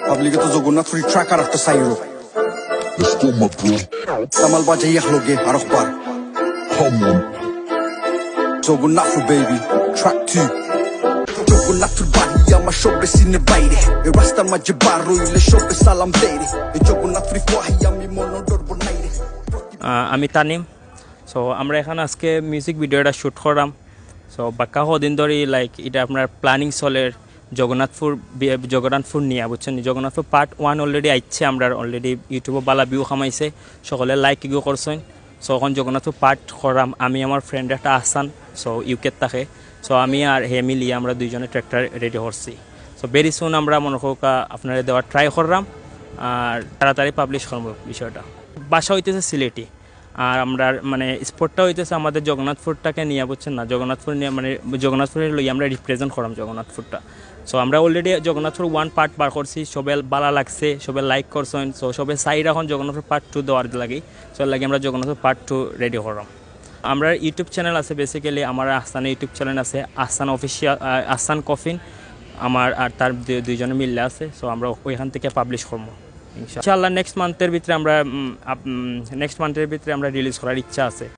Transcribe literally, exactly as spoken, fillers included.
পাবলিকে তো জগন্নাথপুরি ট্র্যাক আর একটা সাইরো। Let's go, my bro. Kamal বাজাই এক লগে আর একবার। Come on. Jagannathpur baby, track two. Jagannathpur বাড়ি আমার সবে সিনে বাইরে। এ রাস্তার মাঝে বার হইলে সবে সালাম দেয় রে। এ জগন্নাথপুরি কহি আমি মনো ডরব নাই রে। আহ, আমি তানিম। সো আমরা এখানে আজকে মিউজিক ভিডিওটা শ্যুট করলাম। সো বাক্কা কদিন ধরে, লাইক, এটা আপনার প্ল্যানিং চলের। জগন্নাথপুর বি- জগন্নাথপুর নিয়ে, বুঝছেন? জগন্নাথপুর পার্ট ওয়ান অলরেডি আইছে, আমরা অলরেডি ইউটিউবে বালা ভিউ কামাইছে, সকলে লাইক ইগু করছেন। সো এখন জগন্নাথপুর পার্ট করলাম আমি, আমার ফ্রেন্ড একটা আহসান, সো ইউকেত থাকে। সো আমি আর হে মিলিয়ে আমরা দুইজনে ট্র্যাকটা রেডি করছি। সো ভেরি সুন আমরা মনে হোক আপনারা দেওয়ার ট্রাই করলাম, আর তাড়াতাড়ি পাবলিশ করবো বিষয়টা। ভাষা হইতেছে সিলেটি, আর আমরা মানে স্পটটা হইতেছে আমাদের জগন্নাথপুরটাকে নিয়ে, বুঝছেন না? জগন্নাথপুর নিয়ে মানে জগন্নাথপুরে লই আমরা রিপ্রেজেন্ট করাম জগন্নাথপুরটা। সো আমরা অলরেডি জগন্নাথপুর ওয়ান পার্ট বার করছি, সবে বালা লাগছে, সবে লাইক করছেন। সো সবে সাইড এখন জগন্নাথপুর পার্ট টু দেওয়ার লাগি। সো এর লাগি আমরা জগন্নাথপুর পার্ট টু রেডি করাম। আমরা ইউটিউব চ্যানেল আছে, বেসিক্যালি আমার আহসানের ইউটিউব চ্যানেল আছে, আহসান অফিসিয়াল, আহসান কফিন, আমার আর তার দুই- দুইজনে মিললে আছে। সো আমরা ওইখান থেকে পাবলিশ করবো ইনশাআল্লাহ। নেক্সট মান্থের ভিতরে আমরা নেক্সট মান্থের ভিতরে আমরা রিলিজ করার ইচ্ছা আছে।